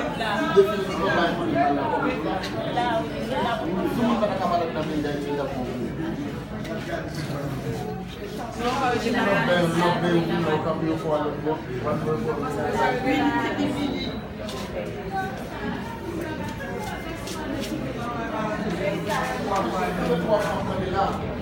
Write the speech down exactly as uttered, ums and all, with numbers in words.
Definitivman, pa enpòte pa la. Tout moun pa ta ka malad nan peyi Dayiti, li t ap pran pou li. Lòt peyi, lòt peyi, ou vin la, ou kanpe yon fwa lòt bò. Twa fanm kanpe la.